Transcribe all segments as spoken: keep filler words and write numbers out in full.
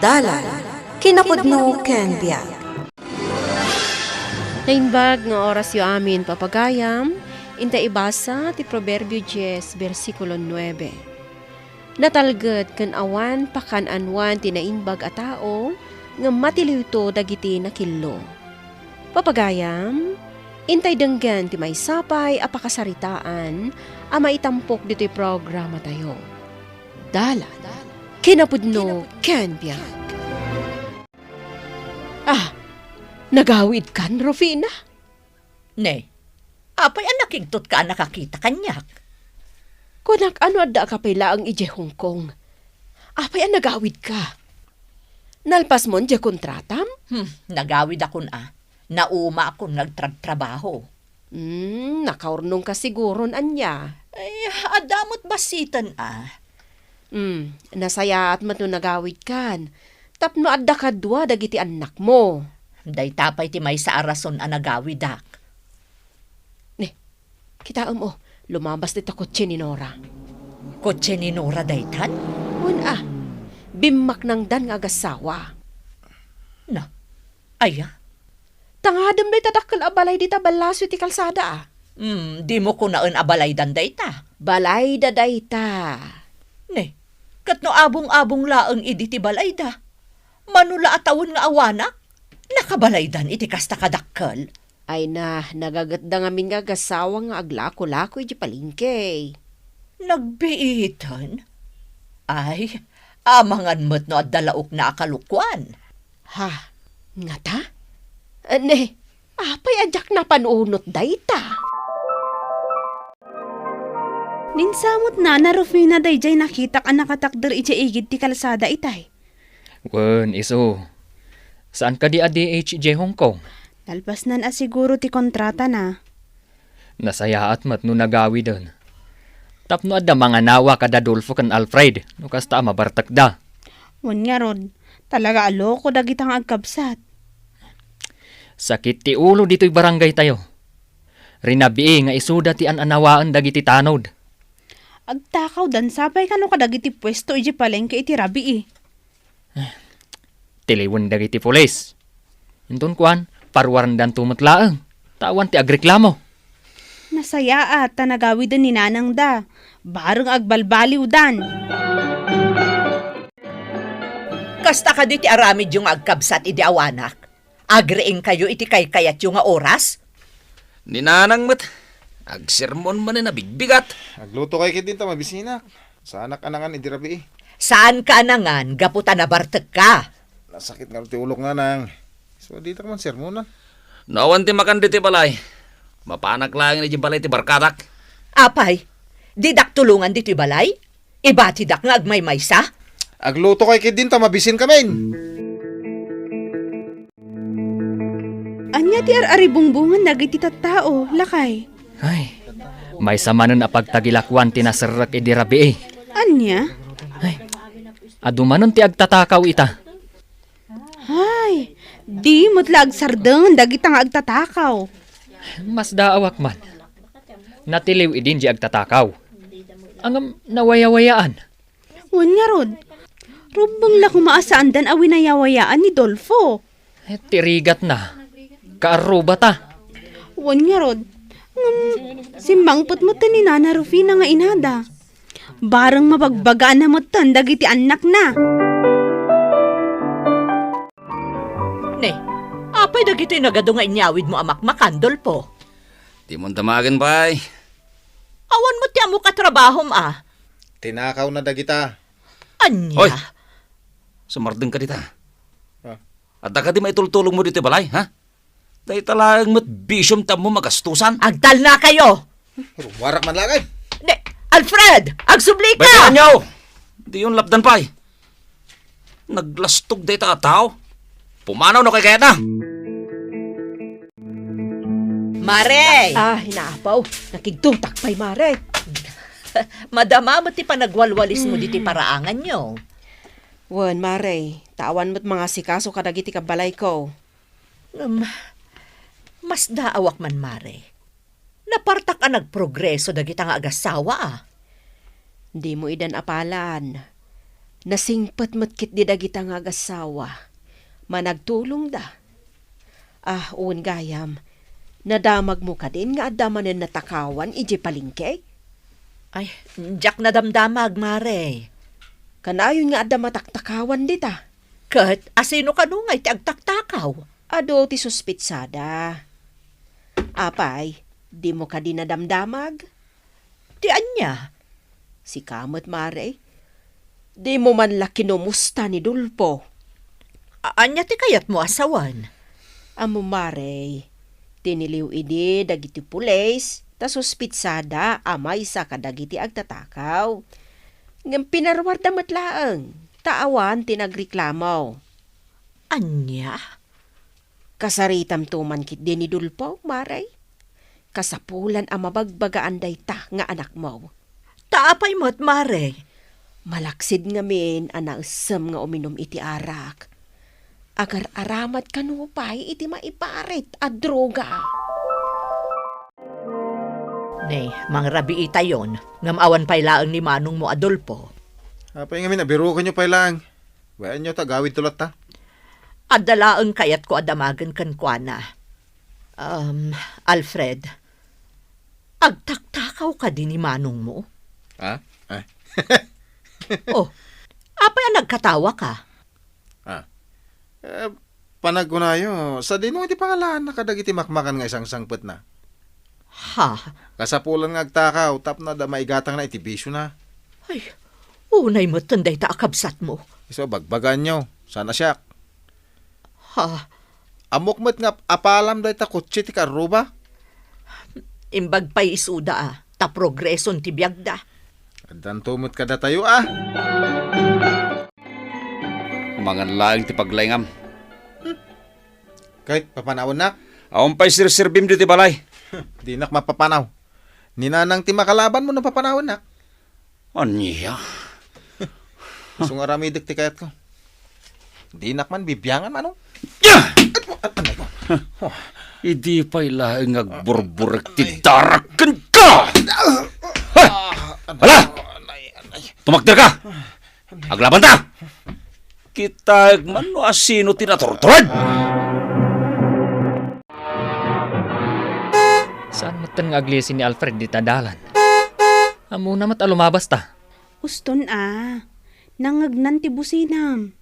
Dalan, kinapudno ken biag. Naimbag nga orasyo amin, papagayam, inta ibasa ti Proverbio dies, bersikulo nuebe. Natalged ken awan pakan-anoan ti naimbag a tao, ngem matiliwto dagiti nakillo. Papagayam, intay denggen ti maysa pay a pakasaritaan a maitampok ditoy programatayo. Dalan, kinapudno ken biag. Ah, nagawidkan, Rufina? Ne, apay a nakigtotka a nakakita kaniak? Kunak, ano addaak pay laeng idiay Hong Kong? Apay a nagawidka? Nalpasmon diay kontratam? Hmm, nagawidakon a. Naumaakon nga agtrabtrabaho. Hmm, nakaurnongka siguron ania? Ay, adda met bassiten a. Hmm, nasayaat met no nagawidkan. Tapno adda kadua dagiti annakmo. Dayta pay ti maysa a rason a nagawidak. Ne, kitaem, o, lumabas dita kotse ni Nora. Kotse ni Nora daytan? Wen a, bimmaknangdan nga agassawa. Na, aya? Tangadem dayta dakkel a balay dita ballaso iti kalsada a. Hmm, dimo kunaen a balaydan dayta? Balayda dayta. Ne, ket no abong-abong laeng idi ti balayda? Mano la a tawen nga awanak? Nakabalaydan iti kasta kadakkel? Ay na, nagagetda ngamin nga agassawa nga aglako-lako iti palengke. Nagbiiten? Ay, amangan met no adda laokna a kalukoan. Ha? Ngata? Ne, apay a diak napan-unot dayta? Ninsamot nana Rufina daydiay nakitak a nakatakder idiay igid ti kalsada itay. Wen, isu. Saan kadi a D H idiay Hong Kong? Nalpasnan a siguro ti kontratana. Nasayaat met no nagawiden. Tapno adda manganawa kada Dolfo ken Alfred, no kasta a mabartekda. Wen ngarud, talaga a loko dagita nga agkabsat. Sakit ti ulo ditoy barangay tayo. Rinabii nga isuda ti an-anawaen dagiti tanod. Agtakawdan sapay kano kadagiti puesto iti palengke iti rabii. Tiliwen dagiti pulis. Inton kuan, paruarendanto met laeng, ta awan ti agreklamo. Nasayaat ta nagawiden ni nanangda, bareng agbalbaliwdan. Kasta kadi ti aramidyo nga agkabsat idi awanak? Agriingkayo iti kaykayatyo nga oras? Ni nanang met, agsermon manen a bigbigat. Agluto kay ketdin ta mabisinak. Saanak a nangan idi rabii. Saanka a nangan gapu ta nabartekka. Nasakit ngarud ti ulok, nanang. So, ditak man sermonan. No awan ti makan ditoy balay, mapanak laeng idiay balay ti barkadak. Apay, didak tulongan ditoy balay? Ibatidak nga agmaymaysa? Agluto kay ketdin ta mabisin kamin. Ania ti ar-aribungbongan dagiti tattao, lakay? Ay, maysa manen a pagtagilakoan ti naserrek idi rabii. Ania? Ay, adu manen ti agtatakaw ita. Ay, di met la agsardeng dagita nga agtatakaw. Masdaawak man. Natiliw idin di agtatakaw. Ngem nawayawayaan. Wen ngarud, rumbeng la koma a saandan a winayawayaan ni Dolfo. Eh, ti rigatna, kaarrubata. Wen ngarud, ngem simmangpet metten ni Nana Rufina nga inada. Bareng mabagbagaanna metten dagiti annakna. Ne, apay dagitoy nagadu nga inyawidmo a makmakan, Dolfo? Dimon damagen pay. Awan met ti ammok a trabahom a. Tinakawna dagita. Ania? Hoy! Sumardengka dita. Ah. Adda kadi maitultulongmo ditoy balay, ha? Dayta laeng met bisiom ti ammom a gastusan. Agtalnakayo! Rummuarak man laeng. Ne, Alfred! Agsublika! Baybayanyo! Diyon lapdan pay. Naglastog dayta a tao. Pumanaw no kayatna. Mare! Ah, inaapaw. Nakigtutak pay, Mare. Madama met ti panagwalwalismo diti paraanganyo. Wen, Mare, ta awan met mangasikaso kadagiti kabbalayko. Ngem, masdaawak man, Mare. Napartak a nagprogreso dagita nga agassawa a. Dimo idan apalan. Nasingpet met ketdi dagita nga agassawa. Managtulongda. Ah, wen gayam, nadamagmo kadin nga adda manen natakawan idiay palengke? Ay, diak nadamdamag, Mare. Kanayon nga adda mataktakawan dita. Ket asino kano nga iti agtaktakaw? Adu ti suspitsada. Apay, dimo kadi nadamdamag? Ti ania? Sika met, Mare. Dimo man la kinumusta ni Dolfo. A-, ania ti kayatmo a sawen? Ammo, Mare, tiniliw idi dagiti pulis ta suspitsada a maysa kadagiti agtatakaw. Ngem pinaruarda met laeng ta awan ti nagreklamo. Ania? Kasaritamto man ketdi ni Dolfo, Mare. Kasapulan a mabagbagaan dayta nga anakmo. Ta apay met, Mare? Malaksid ngamin a naessem nga uminum iti arak. Agar-aramat kano pay iti maiparit a droga. Ne, mangrabiitayon, ngem awan pay laeng ni manongmo a Dolfo. Apay ngamin a birokenyo pay laeng? Wen, ania ta agawidto latta? Adda laeng kayatko a damagen kenkuana. Um, Alfred, agtaktakaw kadi ni manongmo? Ha? Ay. Oh, apay a nagkatawaka? Ah. Eh, panagkunayo, sadino iti pangalaanna kadagiti makmakan nga isangsangpetna? Ha? Kasapulan nga agtakaw tapno adda maigatangna iti bisiona. Ay, unay metten dayta a kabsatmo. Isu, bagbagaanyo, saan a siak. Ha? Ammok met nga apalam dayta kotse ti kaarruba? Imbag pay isuda a, ta progreson ti biagda. Addanto met kadatayo a. Mangan laeng ti paglaingam. Ket, papanawennak? Awan pay serserbim ditoy balay. Dinak mapapanaw. Ni nanang ti makalabanmo no papanawennak. Ania? Isu nga aramidek ti kayatko. Dinak man bibiangan, manong. Ya! At, at, ano ko? Idi pay laeng nga agburburek ti darak kenka! Ha! Hala! Tumakder ka! Aglabanta! Kitaek man no asino ti naturturad! Saan metten nga aglisi ni Alfred dita dalan? Ammona met a lumabasta. Uston a. Nangngegnan ti businam.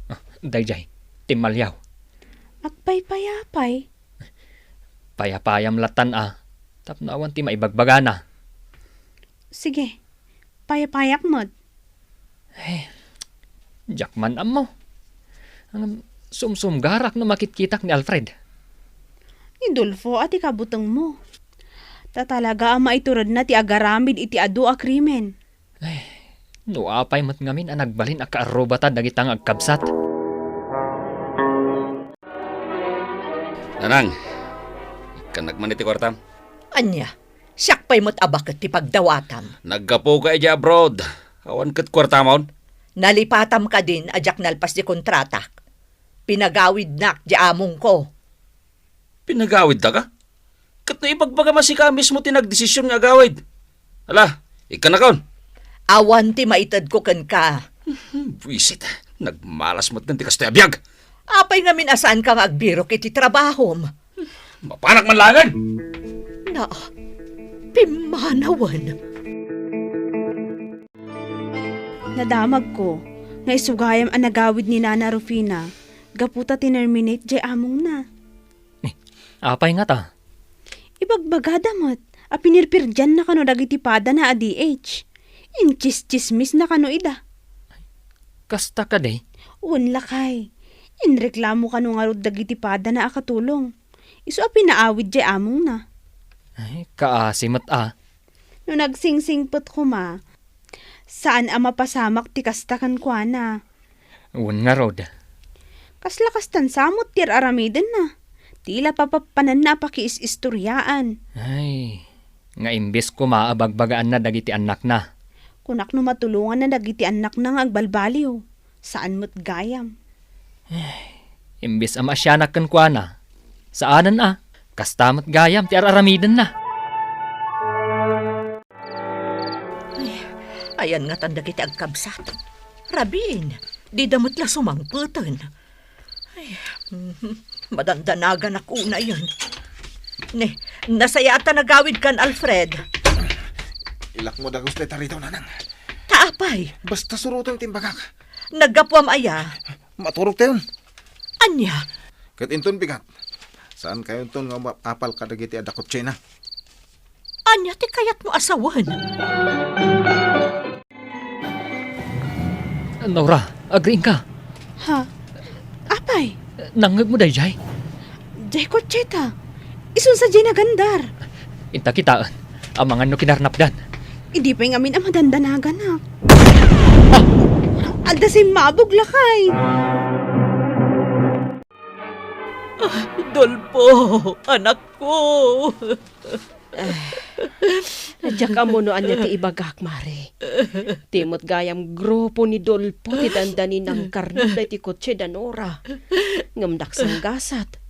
Ah, daydiay, timmaliaw. Agpaypayapay. Payapayam lattan a, tapno awan ti maibagbagana. Sige, payapayak met. Eh, diak man ammo. Ngem sumsumgarak no makitkitak ni Alfred. Ni Dolfo a ti kabutengmo. Ta talaga a maituredna ti agaramid iti adu a krimen. Ay, no apay met ngamin a nagbalin a kaarrubata dagita nga agkabsat. Nanang, ikkannak man iti kuartam. Ania? Siak pay met a baket ti pagdawatam. Naggapuka idiay abroad. Awan ket kuartamon? Nalipatam kadin a diak nalpas di kontratak. Pinagawidnak di amongko. Pinagawidda ka? Ket no ibagbagam a sika mismo ti nagdesisyon nga agawid. Ala, ikkannakon. Awan ti maitedko kenka. Buisit, nagmalas met ti kastoy a biag. Apay ngamin a saanka nga agbirok iti trabahom? Mapanak man laengen! Na, pimmanawen. Nadamagko nga isu gayam a nagawid ni Nana Rufina gapu ta tinerminate jay amongna. Eh, apay ngata? Ibagbagada met a pinirpirdianna kano dagiti padana a D H. Intsistsismisna kano ida. Kasta kadi? Wen lakay. Inreklamo kano ngarud dagiti padana a katulong. Isu a pinaawid jay amongna. Ay, kaasi met a. No nagsingsingpet koma, saan a mapasamak ti kasta kenkuana. Wen ngarud. Kasla kastan sa met ti ar-aramidenna. Ti la papappananna a pakiis-istoriaan. Ay, nga imbes koma a bagbagaanna dagiti annakna. Kunak no matulonganna dagiti annakna nga agbalbaliw. Saan met gayam. Imbes a maasianak kenkuana, saanen a, kasta met gayam ti ar-aramidenna. Ay, ayan ngatan dagiti agkabsat. Rabin, dida met la sumangpeten. Ay, mhm, madandanaganak unayen. Ne, nasayaat a nagawidkan, Alfred. Ilakmo dagus dayta ridaw, Nanang. Ta apay? Basta surotem ti imbagak. Naggapuam aya? Maturogtayon. Ania? Ket inton bigat, saankayonton nga umapal kadagiti adda kotsena. Ania ti kayatmo a sawen? Nora, agriingka. Ha? Apay? Nangngegmo daydiay? Diay kotseta. Isun sadiay nagandar. Inta kitaen. Amangan no kinarnapdan. Idi pay ngamin a madandanaganak. Ah! Adda simmabog, lakay. Ah, Dolfo, anakko. Ah, diak ammo no ania ti ibagak, Mare. Ti met gayam grupo ni Dolfo ti dandani nangkarnap daytoy kotse da Nora. Ngem daksanggasat.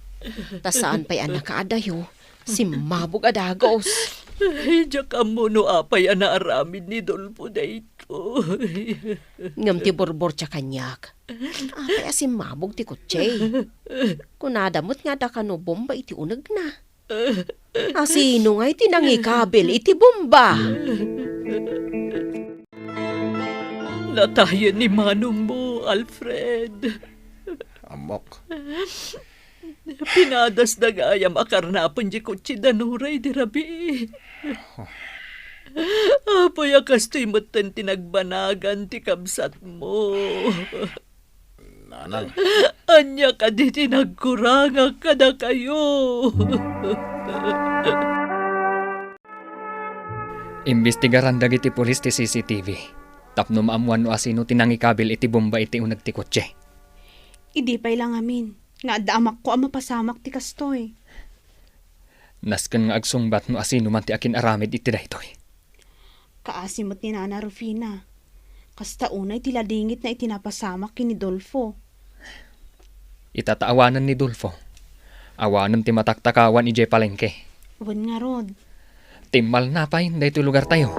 Ta saan pay a nakaadayo, simmabog a dagus. Ay, diak ammo no apay a naaramid ni Dolfo daytoy. Ngem ti burburtia kaniak, apay a simmabog ti kotse? Kunada met nga adda kano bomba iti unegna. A sino ngay ti nangikabil iti bomba? Natayen ni manongmo, Alfred. Ammok. Pinadasda gayam a karnapen diay kotse da Nora idi rabii. Apay a kastoy metten ti nagbanagan ti kabsatmo? Nanang. Ania kadi ti nagkurangak kadakayo? Imbestigaran dagiti pulis ti C C T V tapno maammuan no asino ti nangikabil iti bomba iti uneg ti kotse. Idi pay la ngamin nga adda amakko a mapasamak ti kastoy. Nasken nga agsungbat no asino man ti akin-aramid iti daytoy. Kaasi met ni Nana Rufina. Kasta unay ti ladingitna iti napasamak ken ni Dolfo. Ita ta awanen ni Dolfo. Awanen ti mataktakawan idiay palengke. Wen ngarud. Timmalna pay daytoy lugartayo.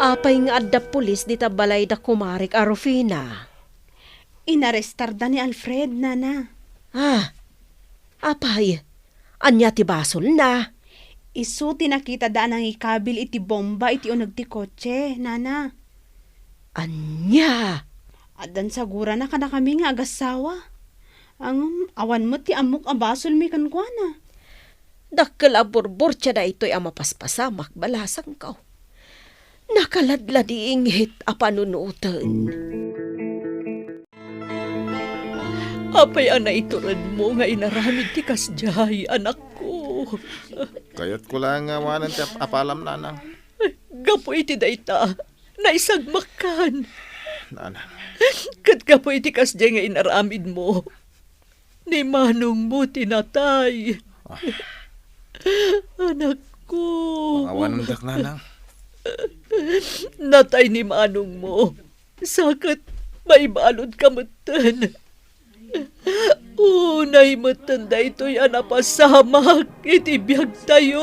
Apay nga adda pulis dita balay da kumarek a Rufina? Inarestarda ni Alfred, Nana. Ah, apay? Ania ti basolna? Isu ti nakitada a nangikabil iti bomba iti uneg ti kotse, Nana. Ania? Addan sagurana kadakami nga agassawa. Ngem awan met ti ammok a basolmi kenkuana. Dakkel a burburtia daytoy a mapaspasamak, balasangko. Nakaladladingit a panunoten. Apay a naituredmo nga inaramid ti kasdiay, anakko? Kayatko laeng nga awanen ti ap-apalam, Nanang. Gapu iti dayta, naisagmakkan. Nanang. Ket gapu iti kasdiay nga inaramidmo, ni manongmo ti natay. Ah. Anakko. Awanen dak, Nanang. Natay ni manongmo. Sa ket maibaludka metten. Unay metten daytoy a napasamak iti biagtayo,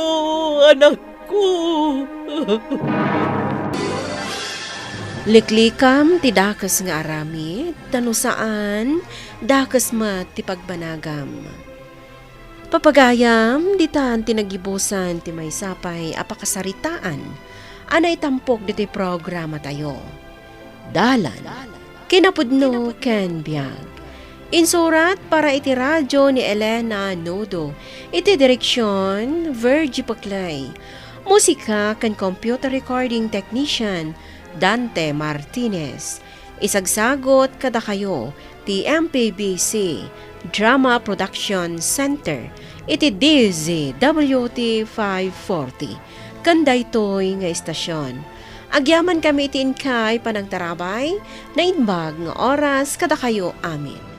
anakko. Liklikam ti dakes nga aramid, ta no saan, dakes met ti pagbanagam. Papagayam, ditan ti nagibusan ti maysa pay a pakasaritaan a naitampok ditoy programatayo. Dalan, kinapudno ken biag. Insurat para iti radio ni Elena Nodo, iti direksion, Virgie Peclay. Musika ken computer recording technician, Dante Martinez. Isagsagut kadakayo ti M P B C Drama Production Center iti D Z W T five forty ken daytoy nga istasyon. Agyamankami iti inkay panangtarabay, naimbag nga oras kadakayo amin.